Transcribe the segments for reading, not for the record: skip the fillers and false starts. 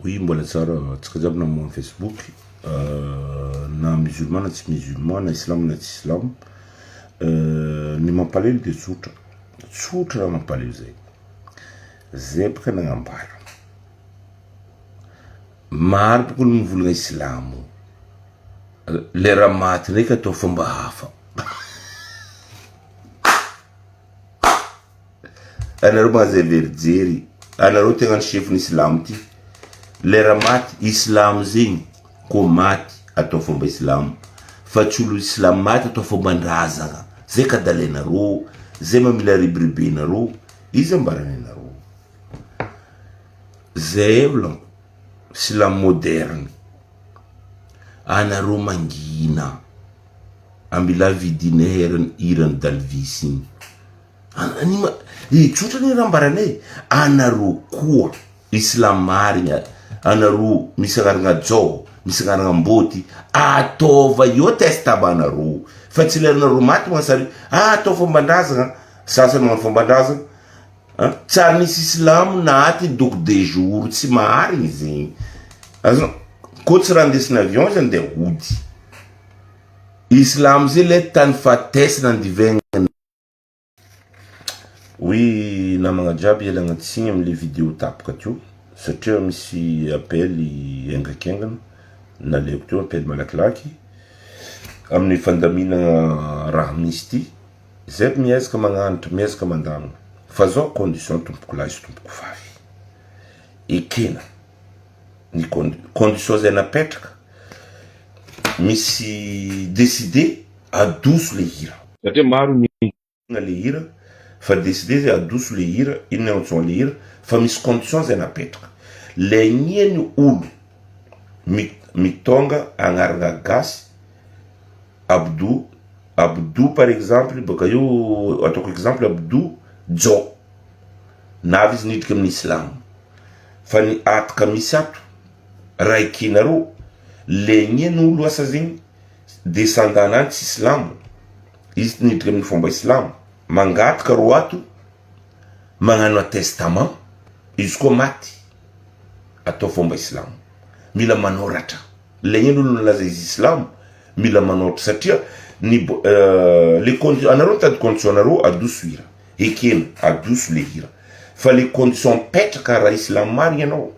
Oui mbola tsara antsika jiaby namoha ny Facebook na musulman na tsy musulman na islam na tsy islam ny mampalahelo de tsotra tsotra raha mampalahelo zay zay baka nagnambara maro baka olo mivolagna islamo le raha maty ndraiky atao fomba hafa Anareo ma zay very jery, anareo tegna ny chef ny islamo ty, lera maty islamo zegny ko maty atao fomba islamo fa tsy olo islamo maty atao fomban-drazagna, zay kadalainareo, zay ma mila ribiribenareo, iza ambarany anareo, zay volaniko, silamo moderne, anareo mangina, ambila vidina herany hiran'i Dalvis igny. Anima e tsotra ny raha ambaranay anareo koa islam marigna anareo misy agnarana jao misy agnarana mbôty ataova eo testamanareo fa tsy leranareo maty magnasary ah atao fomban-drazagna sasany magnano fomban-drazagna ah tsary nisy islamo naty doko de jour tsy marigny zegny azonao koa tsy raha andesina avion izy andeha hody islam zay le tany fatesana andivaigna. Oui namagna jiaby ialagna tsigny amle video tapaka teo satria misy appel haingakaingana naleko teo appel malakilaky amin'ny fandaminagna raha misy ty zay miezaka magnanatra miezaka mandamina fa zao condition tompoko lahy sy tompoko vavy ekena ny condition zay napetraka misy décider adoso le hira satria maro ny le hira fa décider zay adoso le hira inona antsoa le hira fa misy condition zay napetraka le niany olo mitonga agnarana gasy Abdou Abdou par exemple baka io ataoko exemple Abdou Jo navy izy nidriky amin'ny islam fa ny ataka misy ato raha ekenareo le niany olo asa zegny descendant any tsy islamo izy nidriky amin'ny fomba islamo mangataka ro ato magnano testament izy koa maty atao fomba islamo mila manoratra le iny olo nilaza izy islamo mila manoratra satria ny le condition anareo mitady condition anareo adoso hira ekena adoso le hira fa le condition mipetraka raha islam marigny anao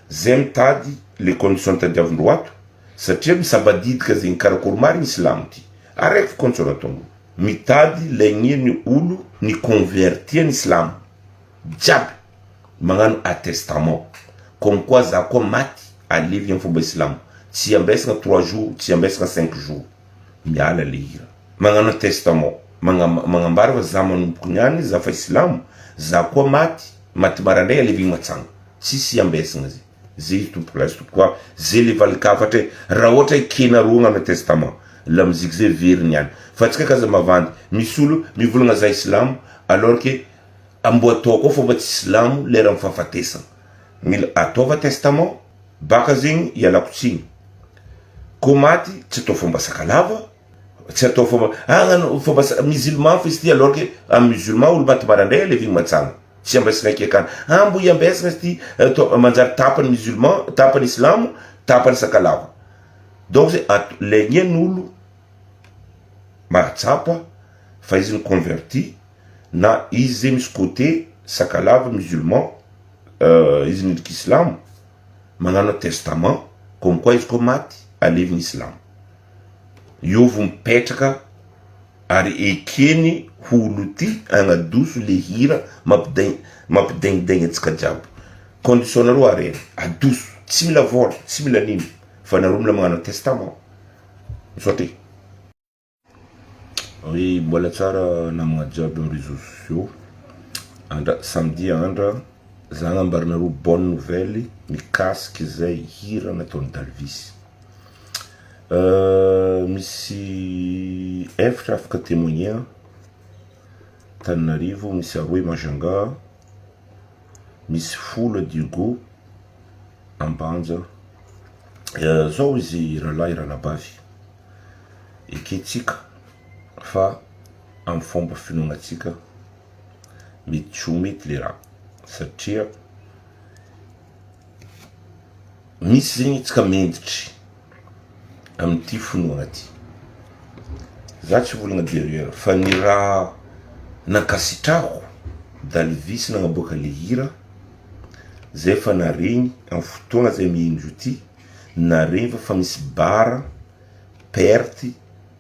zay mitady le condition tadiavindreo ato satria misabadidika zegny karakory marigny islam ty araiky condition nataondreo mitady le gniny olo ny convertir ny islam jiaby magnano attestament comme quoi za koa maty alevy amy fomba islamo tsy ambesagna 3 jours, tsy ambesagna 5 jours, miala le hira magnano testament magnambara fa za manomboko niany za fa islamo za koa maty maty marandray alevigny matsanga tsisy ambesagna zay zay izy tompoko lahy sy tompoko vavy zay le valikafatra e raha ohatra ekenareo agnano testament la musique zay veriny any fa tsika kaza mavandy misy olo mivolagna za islamo alors que ambo atao koa fomba tsy islamo lera amy fahafatesana mila ataova testament baka zegny ialako tsigny ko maty tsy atao fomba sakalava tsy atao fomba agnano fomba musulman fa izy ty alors que amy musulman olo maty marandray alevigny matsanga tsy ambesagna akekany ambo iambesagna izy ty atao manjary tapany musulman tapany islamo tapany sakalava donc zay le gnen'olo mahatsapa fa izy ny converti na izy zay misy côté sakalava musulman izy nidriky islamo magnano testament comme quoi izy koa maty aleviny islamo io vo mipetraka ary ekeny holo ty agnadoso le hira mampidaignidaigny atsika jiaby condition nareo areny adoso tsy mila vola tsy mila nino fa nareo mila magnano testament misaotra e. Oui, mbola tsara namagna jiaby amy réseaux sociaux andra samedi andra za agnambaranareo bonne nouvelle mikasiky zay hira nataony Dalvis misy efatra afaka témoigner Tananarivo misy aroe Majunga misy 10 Diego Ambanja zao izy rahalahy rahalabavy eketsika fa amy fomba finoagnatsika mety tsy ho mety le raha satria Misy zegny tsika menditry amin'ity finoagna ty. Za tsy volagna derrière fa ny raha nankasitrahako Dalvis nagnaboaka le hira zay fa naregny amy fotoagna zay miheno izy ty naregny fa fa misy bar perte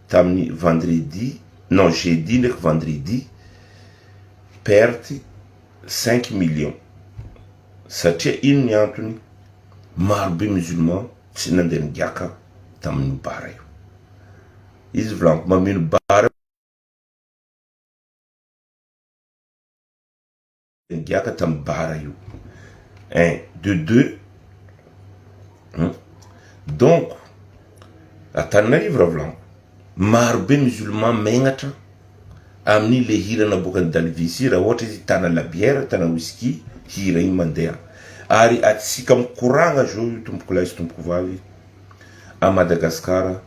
tamin'ny vendredi non jeudi ndraiky vendredi perte 5 millions satria ino ny antony? Marobe musulman tsy nandeha nigiaka tamin'ny bara io. Izy volaniko mameno bara nigiaka tamin'ny bara io, un de deux. Donc Antananarivo, raha volaniko, marobe musulman megnatra amin'ny le hira naboakany Dalvis. Raha ohatra izy tana la bière, tana whisky, hira igny mandeha. Ary atsika mikoragna zao io, tompoko lahy sy tompoko vavy, a Madagasikara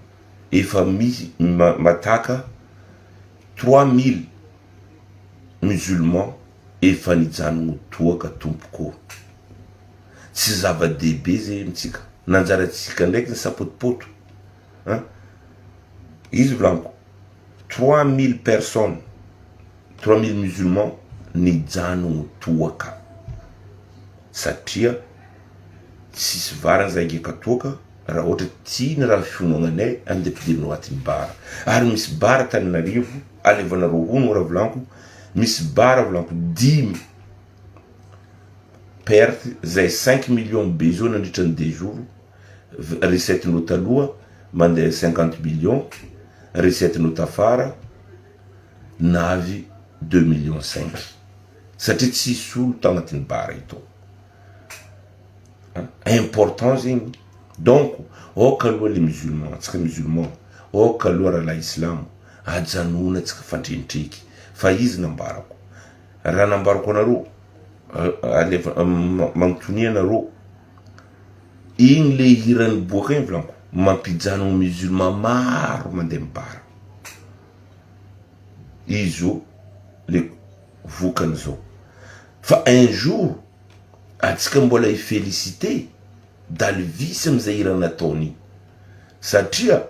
efa misy mataka 3000 musulman efa nijanogno toaka, tompoko. Tsy zava-dehibe zay amitsika, nanjaratsika ndraiky ny sapotopoto an izy volaniko 3000 personnes, 3000 musulmans nijanogno toaka satria tsisy varany zay giaka toaka. Raha ohatra ty ny raha finoagnanay, andeha ampidirina agnatin'ny bara. Ary misy bara Tananarivo alevanareo hono, raha volaniko misy bara, volaniko, dimy perte zay 5 millions be zao nandritra ny 2 jours. Recette-nao taloha mandeha 50 millions, recette-nao tafara navy 2 millions 5 satria tsisy olo tao agnatin'ny bara ito. Important zegny. Donc aoka aloha le musulman, atsika musulman, aoka aloha rahalahy islamo ajanona atsika fandrenitriky. Fa izy nambarako, raha nambarako anareo, aleva magnotonia anareo igny le hirany boaka igny, volaniko mampijanona musulman maro mandeha mibara izy io le vokany zao. Fa un jour atsika mbola ifélicité Dalvis amizay hira nataony satria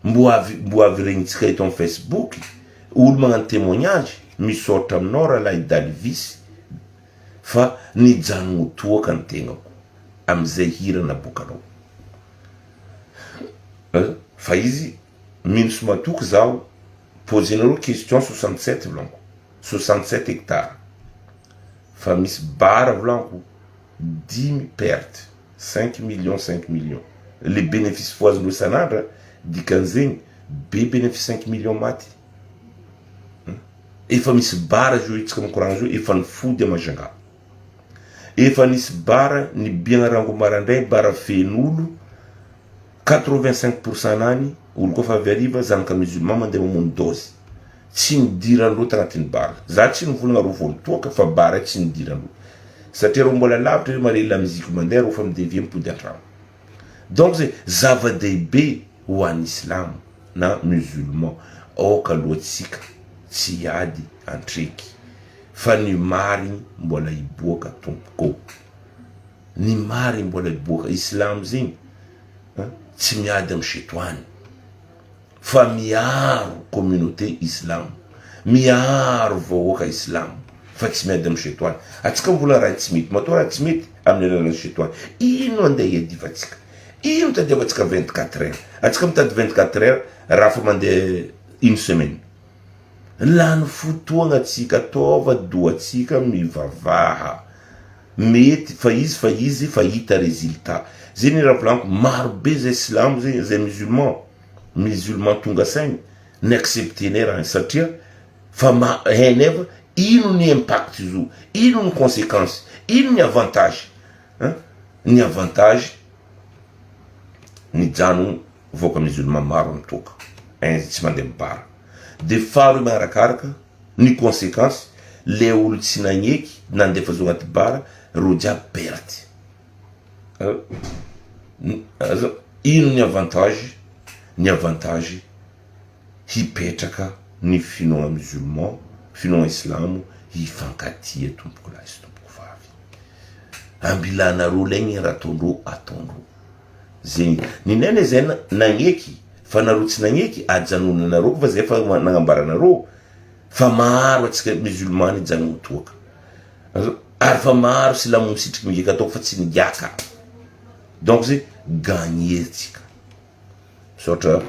mbo avy regnitsika eto amy Facebook olo magnano témoignage: misaotra aminao rahalahy Dalvis fa nijanogno toaka ny tegnako amizay hira naboakanao. Fa izy mino sy matoky zaho. Posenareo question, 67, volaniko, 67 hectare fa misy bara, volaniko, dimy perte 5 millions, 5 millions le bénéfice foazondreo isan'andra. Dikan'izegny be bénéfice 5 millions maty. Efa misy bara zio itsika mikoragna zio, efa nifody a Majunga, efa nisy bara ny biagna rango maraindray, bara fen'olo 85 % nany olo koa fa avy ariva zanaka musulman mandeha mamono dozy tsy nidirandreo tagnatin'ny bara. Za tsy nivolagna ro voly toaka fa bara tsy nidirandreo satria ro mbola lavitra ry mare la musique mandeha ro fa midevie mipody an-tragno. Donc zay zava-dehibe ho an'ny islamo na musulman, aoka aloha tsika tsy hiady antreky fa ny marigny mbola hiboaka, tompoko, ny marigny mbola hiboaka. Islamo zegny tsy miady amy setoany fa miaro communauté islamo, miaro vahoaka islamo fa tsy miady amy setoany atsika. Mbola raha tsy mety matoa raha tsy mety amin'ny alalan'ny setoany ino andeha iadivatsika ino tadiavatsika 24 heures, atsika mitady 24 heures raha fa mandeha une semaine lany fotoagna atsika. Ataova doatsika mivavaha mety fa izy fa hita résultat zay ny raha volaniko. Marobe zay silamo zay, zay musulman tonga saigny ny acceptenay raha satria fa ma hainay fa ino ny impact izy io, ino ny conséquence, ino ny avantage hein? Ny avantage nijano voaka musulman maro mitoka un tsy mandeha mibara de faharoe magnarakaraka ny conséquence le olo tsy nagneky nandefa zo agnaty bara ro jiaby perte. Ino ny avantage? Ny avantage hipetraka ny finoana musulman, finoana islamo hifankatia, tompoko lahy sy tompoko vavy. Ambilanareo laigny raha ataondreo, ataondreo zegny. Ninene zay nagneky fa nareo tsy nagneky, ajanonanareo fa zay fa nagnambaranareo fa maro atsika musulman nijanona toaka ary fa maro silamo misitriky migiaka ataoko fa tsy nigiaka. Donc zay gagné atsika. Misaotra.